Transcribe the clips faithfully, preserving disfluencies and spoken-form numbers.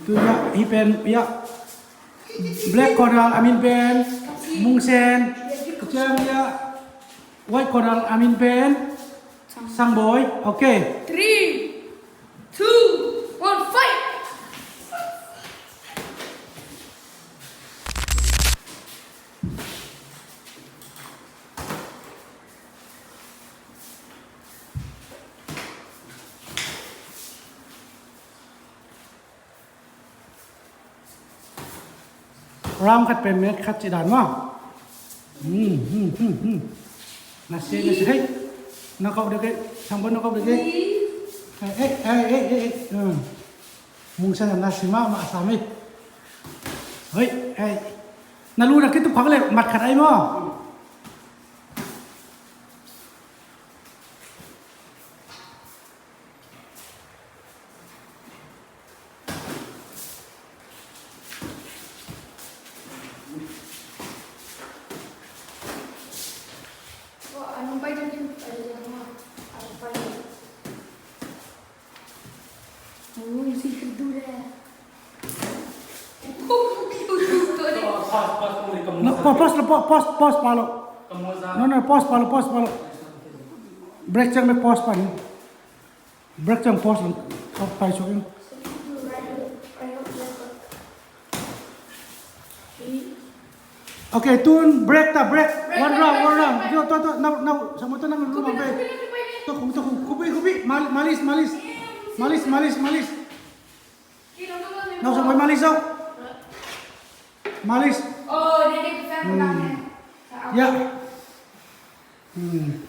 Tu ya, hih pen ya. Black corner a min pen Mungsen. Ciang ya. White corner a min pen Sangboi. Okay. Three, two, one, fight! Round khat pen minute khat ci dan maw. Hmm, hmm, hmm, hmm. Na se, na se, hei. Knockout dek, hei. Sangboi knockout dek, hei. Hei, hei, hei, hei, hei. Hmm. Mungsen na se mahmah sam ei. Hei, hei. Na lu na kitup khak leh mat khat ei maw. No, pa-, pause, pause, pause, pause, pause pa lo. No, no, pause pa lo, pause pa lo. Break ciang bek pause pa ni. Break ciang pause lo. Pause pa lo. Okay, tun break ta, break. One round, one round. Yo, to, to, now, now, sa mo to, now, lumang break. To khung, to khung. Kubi, kubi. Mal-, malis, malis. Malis, malis, malis. Now, sa mo malis, oh. Malis. Hmm. Ya. Hmm.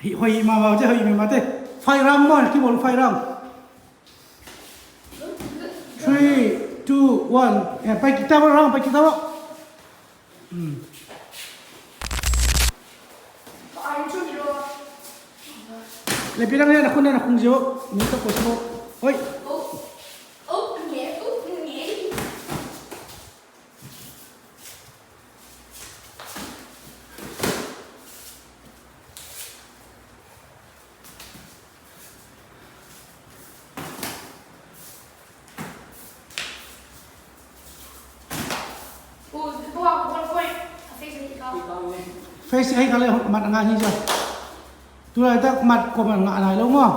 Hi, hoih mahmah te, hoih mahmah te. Five round maw, kibawl five round. Three, two, one. Eh, pai kita round, pai kita. Hmm. Lepi dang le na khun na khung zio. Ni to ko simo. Oi. Face hi ka le mat nga hi ja. Tu laitak mat ko mat nga nai lo maw.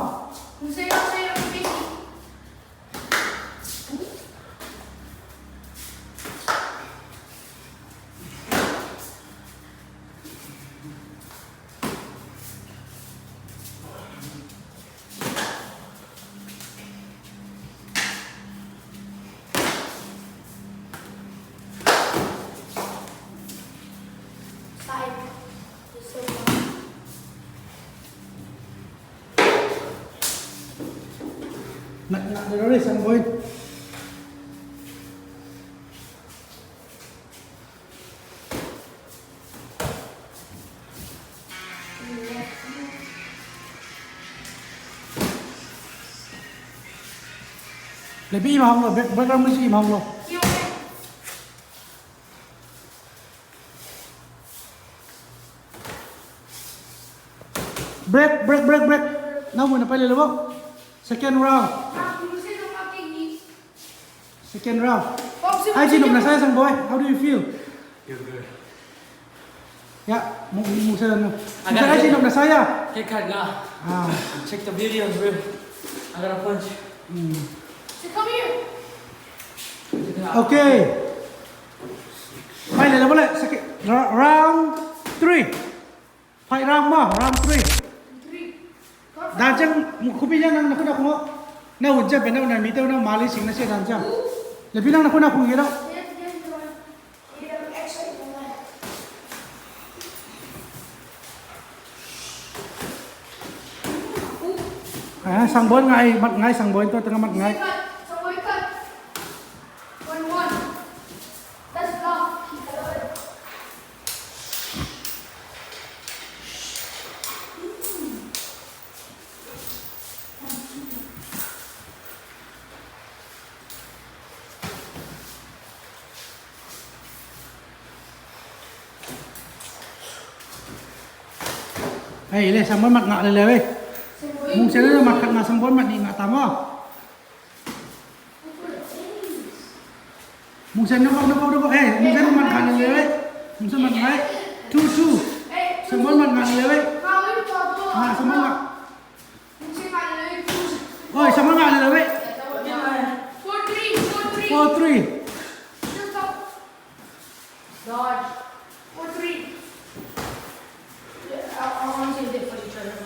Nak, nak, nak, nak, nak. Lepi imam lo, back, background music imam lo. Break, break, break, break. Now mo na pale lo. Second round. Second round. Ai, ci nop na sa ya, Sangboi. How do you feel? Feel good. Ya, mu, mu sa na. Ai, ci nop na sa ya. Khat nga. Ah. Check the video, bro. I got a punch. Hmm. Okay. Pai le, le, le. Second ra-, round three. Five round maw, round three. Dan ciang, khuapi ciang nang na khut a khung aw. Na hun ciang pen na hun a mite uh na mali sing na sia dan ciang. Lepi nang na khut a khung hi lo. Ah, Sangboi ngai, mat ngai, Sangboi, tua tengah mat ngai. Hei, le, Sangboi mat ngah lele, hei. Mungsen le mat khat ngah, Sangboi mat nih ngah ta maw. Mungsen, no, no, no, no, hey, Mungsen man kan le, Mungsen man ngai, two two. Someone man kan le. Ah, someone man. Oi, someone man le. Four three, four three. Four three. Dodge. Four three. Yeah, I, I want to see if they put each other.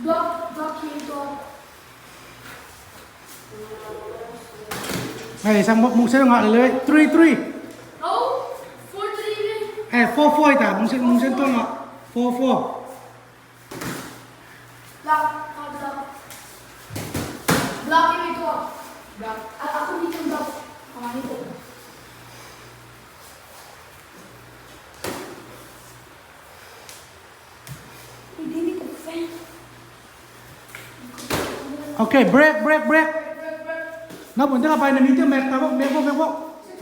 Block, block him, block. Hey, sang Mungsen ngah le. Three three. No, four three ni. Eh, four four ita. Mungsen, Mungsen tawh ngah. Four four. Block, block, block. Block him itu. Block. A, aku bikin block. Sama itu. Okay, break, break, break. Na pun tengah pai na minti mek tabo, mek bo, mek bo.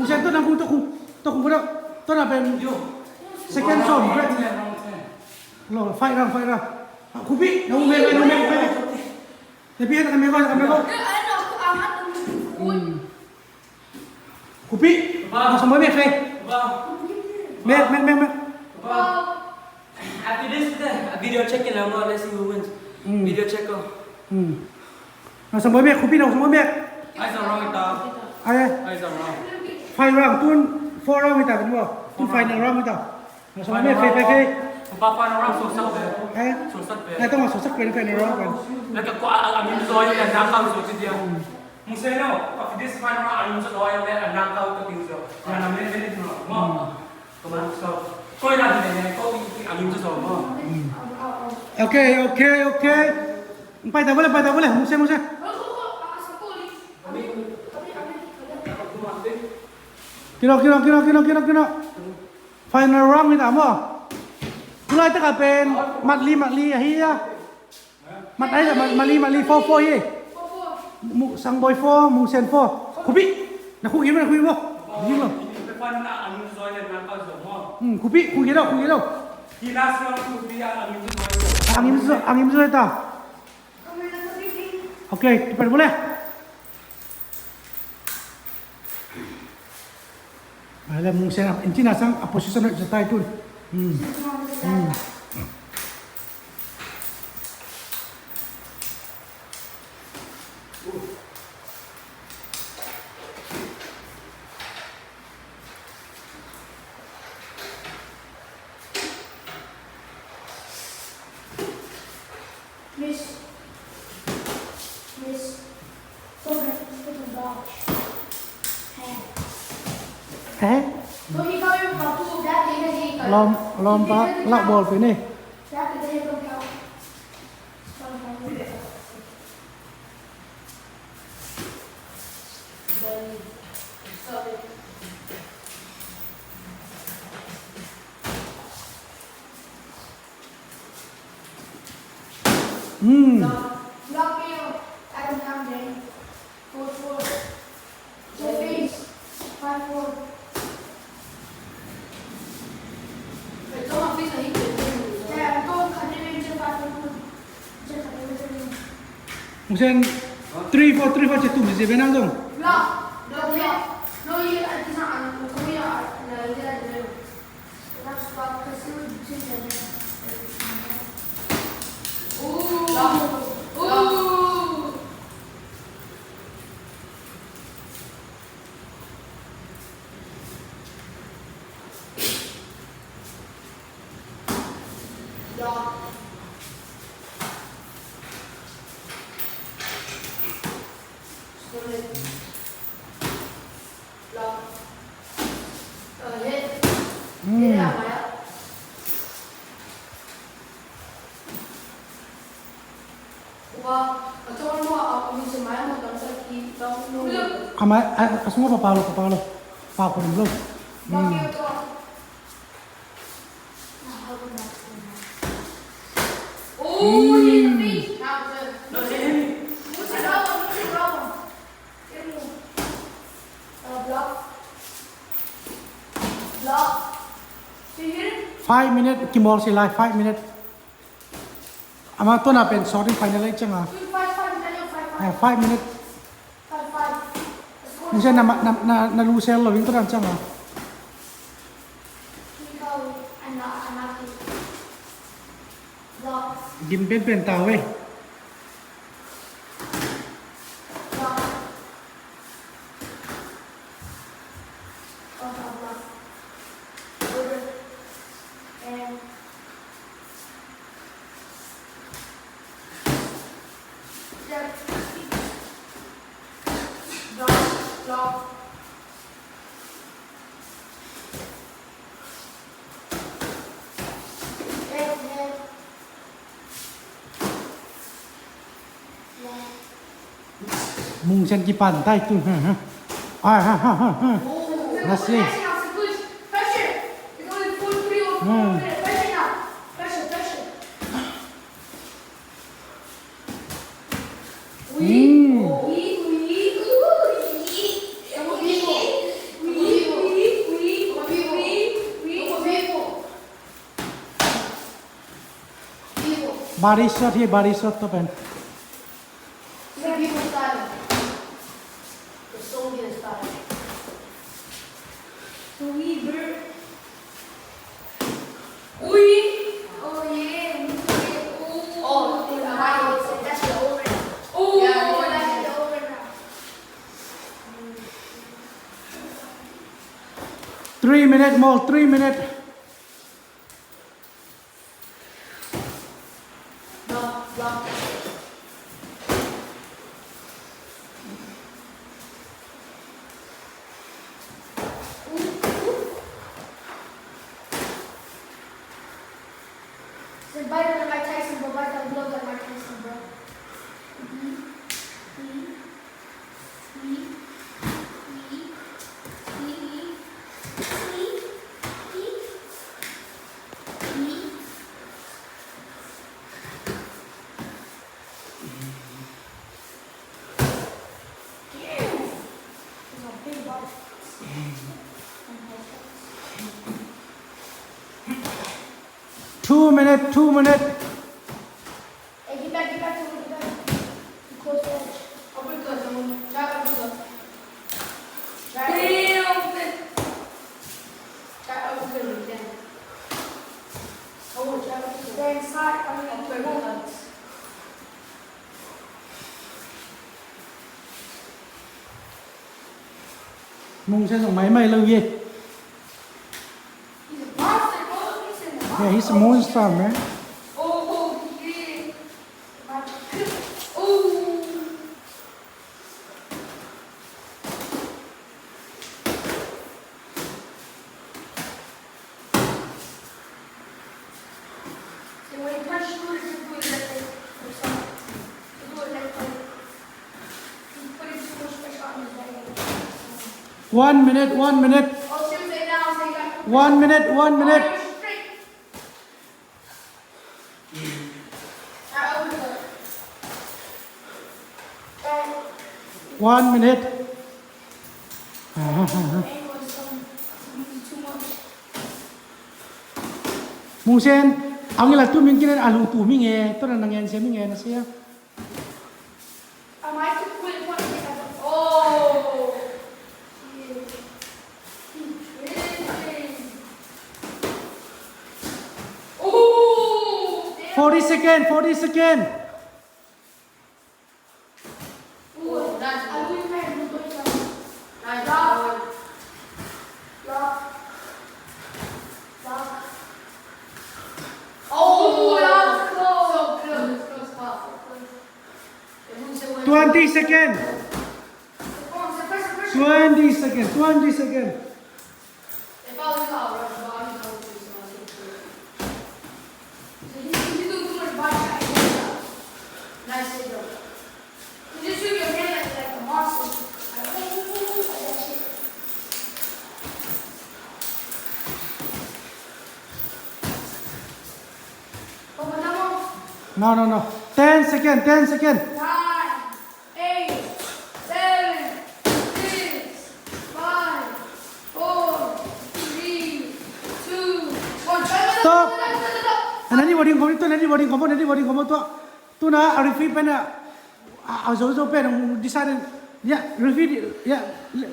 Mungsen to na ku to ku to ku to to na pen second zone, break. Lo, fight round, fight round. Kupi, na mek, mek, mek, mek. Tapi na mek ko, na mek ko. Kupi. Papa. Masa mo mek, Fei. Papa. Mek, mek, mek, mek. Papa. After this, the video check in, I'm gonna see who wins. Mm. Video check, oh. Mm. Masa mo mek, Kupi, masa mo mek. Ai sa round ita. Ai. Ai sa round. Five round, tun four round ita, tun four. Tun final round ita. Masa mo mek, Fei, Fei, Fei. Papa, final round, so sak pe. Eh? So sak pe. Ai, tama so sak pe, final round pe. Laka ko a, a, a, min so ya na kau so dia. Mm. Mungsen no, after this final round, a min so ya na kau to tiu so. Na na men men no. Mo. Koi na ne ne ko i a min so mo. Okay, okay, okay. Pai ta boleh, pai ta boleh. Mungsen, Mungsen. Kino, kino, kino, kino, kino, kino. Final round ni ta mo. Tulai ta ka pen mat li, mat li ahi ya. Mat ai, mat, mat li, mat li, four four hi. Mu, Sangboi four, Mungsen four. Kupi. Na kupi mo, na kupi mo. Kupi mo. Hmm, kupi, kupi lo, kupi lo. Angin zo, angin zo ta. Okay, kipan boleh. Mungsen, intina sang a position na jatai tun. Hmm. Hmm. Miss. Miss. Go ahead. Go to the box. Hey. Hey? Lom, lom pa, lak ball pe ni. Hmm. Mungsen, three four, three four, cetum si benang dong. Hmm. Ama, a, a sungah papau lo, papau lo. Pau ko lo. Hmm. Five minute, kimawl si lai, five minute. Ama tuna pen sorting final eight cianga. Five, five, Daniel, five, five. Eh, five minute. Five, five. Ni sa na, na, na, na lu sel lo, yung tuna cianga. Gim penpen ta ve. Mung Sian kipan tai tu. Ha, ha. Ai, ha, ha, ha, ha. Nasi. Hmm. Body shot hi, body shot to pen. Three minute more, three minute. Two minute, two minute. Hey, get back, get back, get back. Too close to the edge. Uppercut, don't try uppercut. Try it. Damn. Try uppercut again. Oh, try uppercut. Then side, I mean, uppercut. Mung Sian zong maimai lo hi. Yeah, he's a monster, man. One minute, one minute. One minute, one minute. One minute. Mung Sian, ang ila tu ming kinen alu tu ming e, tu na nang en sia ming e, na sia. Forty second, forty second. Twenty second. Twenty second, twenty second. No, no, no. Ten second, ten second. Eight, seven, six, five, four, three, two, Boarding khawm ni, tua na ni boarding khawm, na ni boarding khawm tua. Tuna a referee pen a, a, a zo zo pen a hong decide. Ya, referee, ya,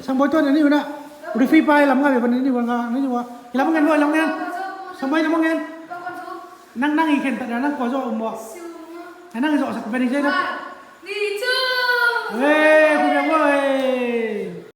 Sangboi tua na ni una. Referee pa hi lam nga ve, na ni ua nga, na ni ua. Hi lam ngen, hi lam ngen. Sangboi hi lam ngen. Nang, nang i khen ta, nang kua zo um ua. Nang i zo sak pen i zai na. Hey, kuya boy.